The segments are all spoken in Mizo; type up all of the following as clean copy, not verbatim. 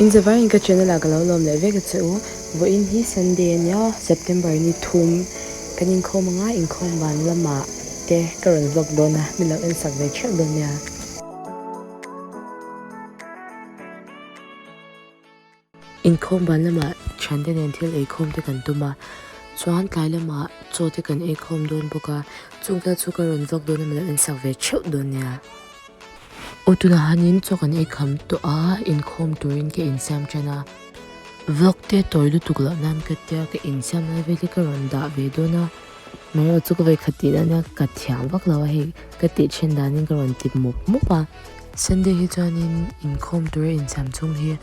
In zavaiin ka channel ah ka lo lawm leh vek a che u. Vawiin hi Sunday a nia, September ni thum kan inkhawm anga inkhawm van lamah te ka rawn vlog dawn a, min lo en sak ve theuh dawn nia. Inkhawm ban lamah thiante nen thil eikhawm te kan tum a, chuan tlai lamah chaw te kan eikhawm dawn bawk a, chung vel chu ka rawn vlog dawn a min lo en sak ve theuh dawn nia. Aw tunah hianin chaw kan eikham tawh a, inkhawm turin ka insiam tan a, vlog te tawi lutuk loh nan ka tia ka insiam lai vel hi ka rawn dah ve dawn a, amaherawhchu chu ka vawikhat tih na nia ka thiam vak lo a hei ka tih then danin ka rawn ti mup mup a. Sunday hi chuanin inkhawm tura insiam chhung hi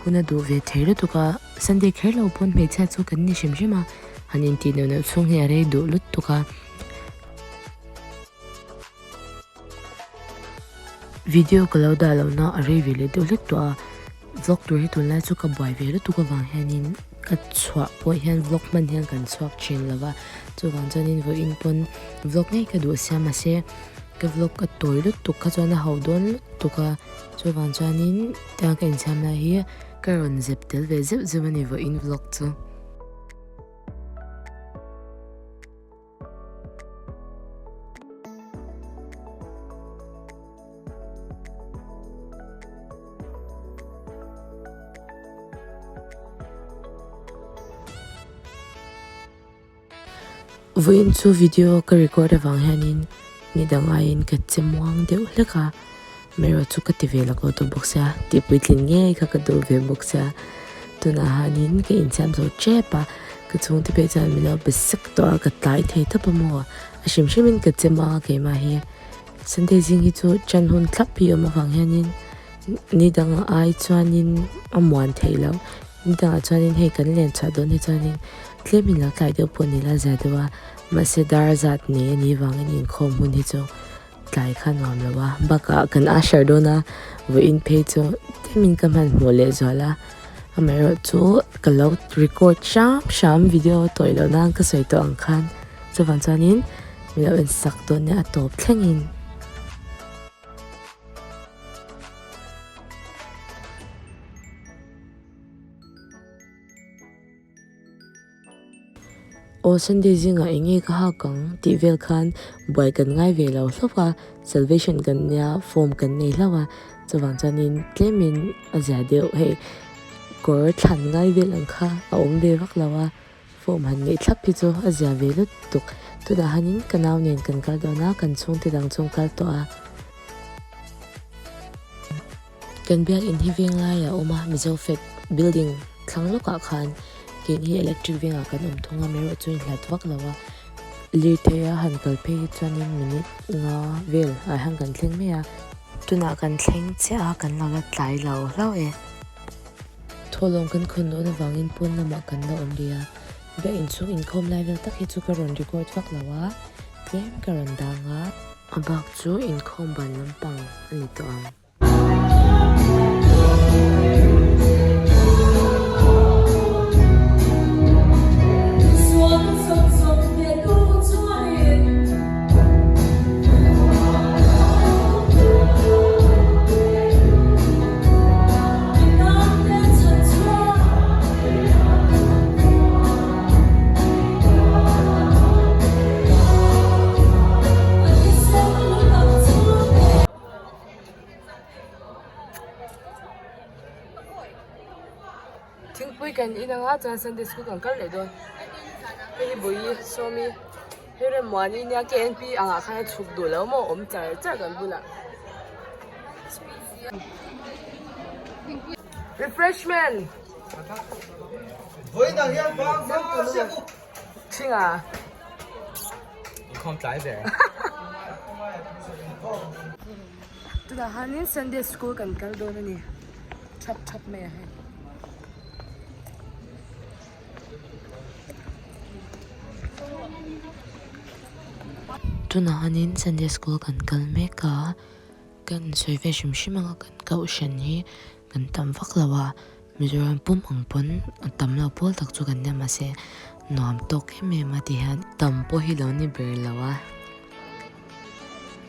hun a duh ve thei lutuk a, Sunday kher lo pawn hmeichhia chu kan ni hrim hrim a, han intih neuh neuh chhung hi a rei duh lutuk a. Video ka lo dah lohna a rei ve leh deuh hlek tawh a, vlog tur hi tunlai chu ka buai ve lutuk avang hianin ka chhuah pawh hian vlog hman hian kan chhuak thin lo va, chuvang chuanin vawiin pawn vlog ngei ka duh sia mahse ka vlog a tawi lutuk kha chuan a ho dawn lutuk a, chuvang chuanin tiang ka insiam lai hi ka rawn zep tel ve zeuh zeuh a ni vawiin vlog chu. Vawiin chu video ka record avang hianin ni dang aiin ka che muang deuh hlek a, amaherawh chu ka ti ve lak lo tawh bawk sia tih puitlin ngei kha ka duh ve bawk sia tunah hianin ka insiam zo tep a ka chhungte phei chuan min lo be sek tawh a ka tlai thei tawp a maw a hrim hrimin ka che muang a keimah hi Sunday zing hi chu chan hun thlap hi a awm avang hianin ni dangah ai chuanin a muan theih loh. Ni dangah chuanin hei kan len chhuah dawn hi chuanin tlemin lo tlai deuh pawh ni la zia deuh a, mahse dar zat nei a nih vangin inkhawm hun hi chu tlai kha nuam lo a, bakah kan usher dawn a, vawiin phei chu tlemin ka hmanhmawh leh zual a, amaherawh chu ka lo record hram hram video tawih loh nan ka sawi tawh ang khan chuvang chuanin min lo en sak dawn nia a tawp thlengin. Aw Sunday zingah eng nge ka hak ang tih vel khan buai kan ngai ve lo hlauh a, salvation kan nia form kan nei hlauh a, chuvang chuanin tlemin a zia deuh hei kawr thlan ngai vel ang kha a awm ve vak lo a, form han neih thlap hi chu a zia ve lutuk. Tunah hianin ka nau nen kan kal dawn a, kan chhungte dang chu an kal tawh a. Kan biakinn hi veng laiah a awm a, Mizo Fed building thlang lawkah khan keini hi electric vengah kan awm thung a, merawh chu inhlat vak lo a, lirthei a han kal phei hi chuanin minute nga vel ah hian kan thleng mai a. Tunah kan thleng chiah a, kan lo la tlai lo hlauh e. Thawhlawm kan khawn dawn avangin pawn lamah kan la awm rih a, biakinn chhung inkhawm lai vel tak hi chu ka rawn record vak lo a, tlem ka rawn dang a. A bak chu inkhawm ban lampang a ni tawh ang. Thingpui kan in anga chuan Sunday school kan kal leh dawn hei hi Bawihi Sawmi hei Remmuani nia K N P angah khan a chhuk duh lo maw awm char char kan bulah refreshment. Thinga. Inkhawm tlai ve. Tunah hianin Sunday school kan kal dawn a ni. Thap thap mai a hei. Tunah hianin Sunday school kan kal mek a. Kan sawi ve hrim hrim anga kan kohhran hi kan tam vak lo a. Mizoram pum ang pawn a tam lo pawl tak chu kan nia mahse nuam tawk em em a ti hian tam pawh hi lo ni ber lo a.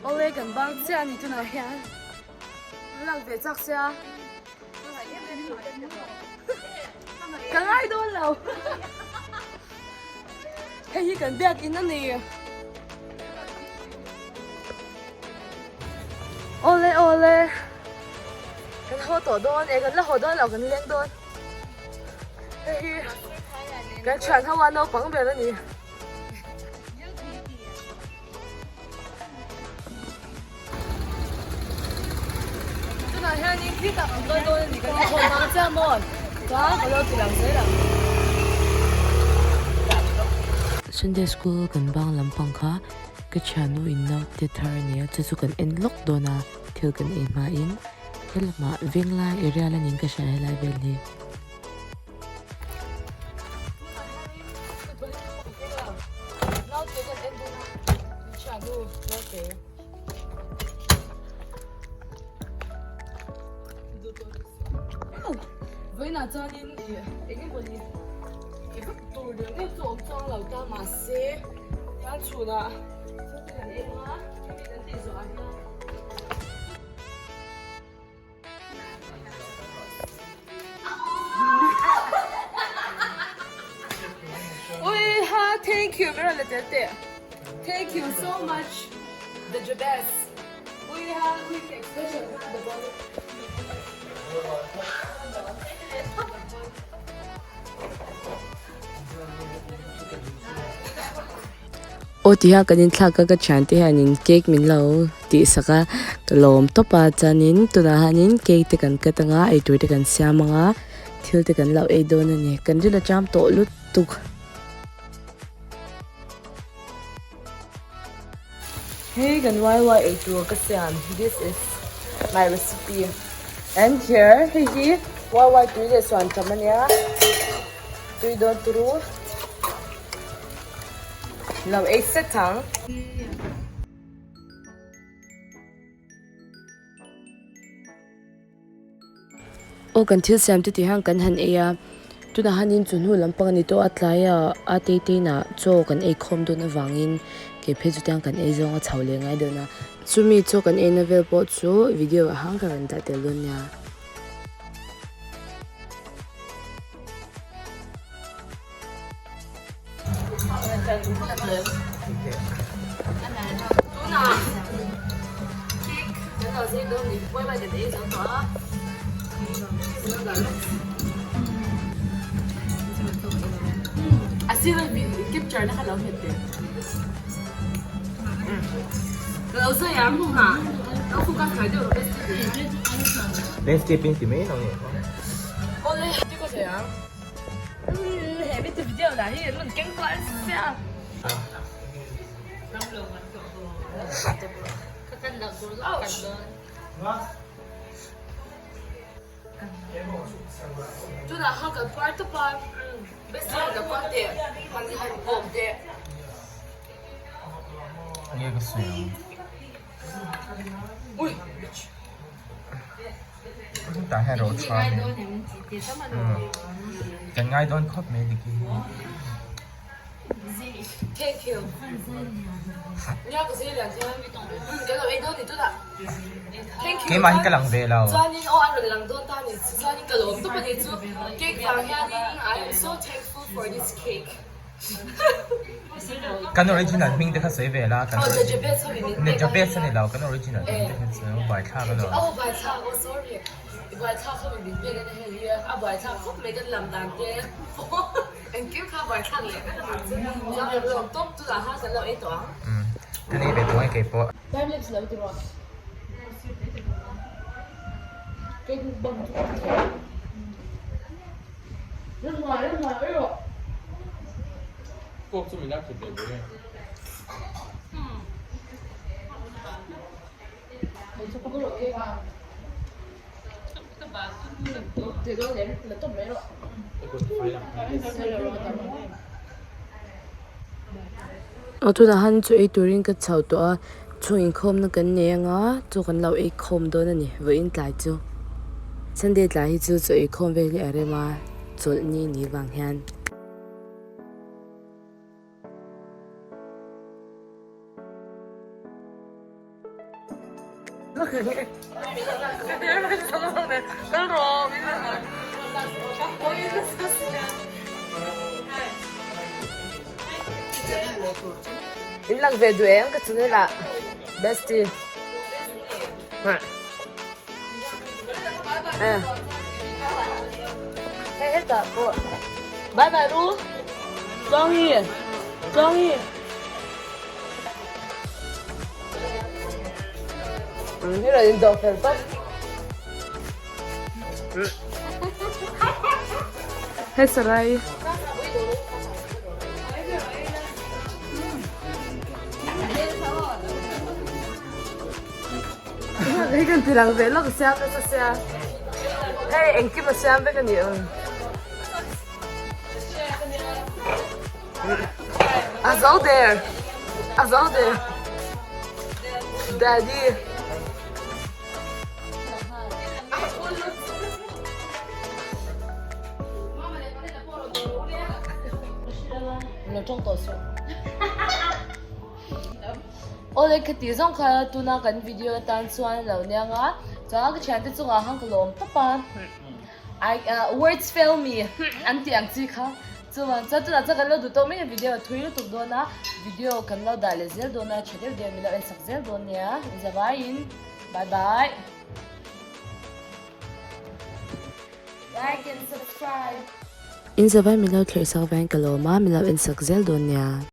Awle kan bang chiah a ni tunah hian lang ve chak sia. Ka ngai dawn lo. Hei hi kan biakin a ni. Awle awle. Kan haw tawh dawn e kan la haw dawn lo kan leng dawn. Hei hi kan thian ho a naupang ber a ni. Tunah hianin khi tak an kal dawn a ni kan inkhawm ang chiah maw? Chuan ka lo ti lang zel ang. Sunday school kan bang lampang kha ka thiannu in naute thar a nia chu chu kan en lawk dawn a thil kan ei hmain he lamah venglai area la niin ka hria helai vel hi. Vawiinah chuanin ih eng emaw ni i vak tur deuh deuh chu awm chuang lo ta mahse hian chhunah thil te kan eng a hemi kan tih zawh ah hian. Ui ha thank you ber la tel teh thank you so much the Jabez ui ha ui ka expression kha the boy Aw ti hian kan inthlak a ka thiante hianin cake min lo tih sak a ka lawm tawp a chuanin tunah hianin cake te kan cut anga eitur te kan siam anga thil te kan lo ei dawn a ni kan ril a cham tawh lutuk. Hei kan waiwai eitur ka siam this is my recipe and here hei hi waiwai tui leh suan tam ania tui dawn turu. Lo ei set ang. Aw kan thil siam te tih hian kan han ei a, tunah hianin chu hnu lampang a ni tawh a tlaia a tei teinah chaw kan ei khawm dawn avangin kei phei chu tiang kan ei zawng a chho leh ngai dawn a, chumi chaw kan eina vel pawh chu video ah hang ka rawn dah tel dawn nia. Landscaping ti mai lo nge. Nge ka sawi ang. Tah hian ro tha mai kan ngai dawn khawp mai Diki hi. Keimah hi ka lang ve lo. Kan original hming te kha sawi ve la kan original Jabez a ni lo kan original hming te kha sawi a buaithlak alawm. Ka nei ve tawh e keipawh. Aw tunah hian chaw ei turin ka chho tawh a chhung inkhawmna kan nei anga chaw kan lo ei khawm dawn a ni vawiin tlai chu Sunday tlai hi chu chaw ei khawm vel hi a rem a chawlhni ni vang hian. In lang ve duh em ka channel ah bestie. Hei hetah pawh bye bye ru Tluangi Tluangi Hei rawn in dawh fel tawp Hei sarai. Hei kan ti lang ve lawk a siam nasa sia. Hei engkim a siam vek a ni ang. A zo der. A zo der. Daddy. Lo tawng tawh suh. Awle ka tih zawng kha tuna kan video atan chuan lo niang a, chuan ka thiante chungah khan ka lawm tawp a, I words fail me an tih ang chi kha chuvang chuan tunah chuan kan lo duh tawh mai a video a thui lutuk dawn a, video kan lo dah leh zel dawn a tha deuh deuh min lo en sak zel dawn nia, inzavaiin bye bye. Like and subscribe. Inzavai min lo thlir sak vang ka lawm a, min lo en sak zel dawn nia.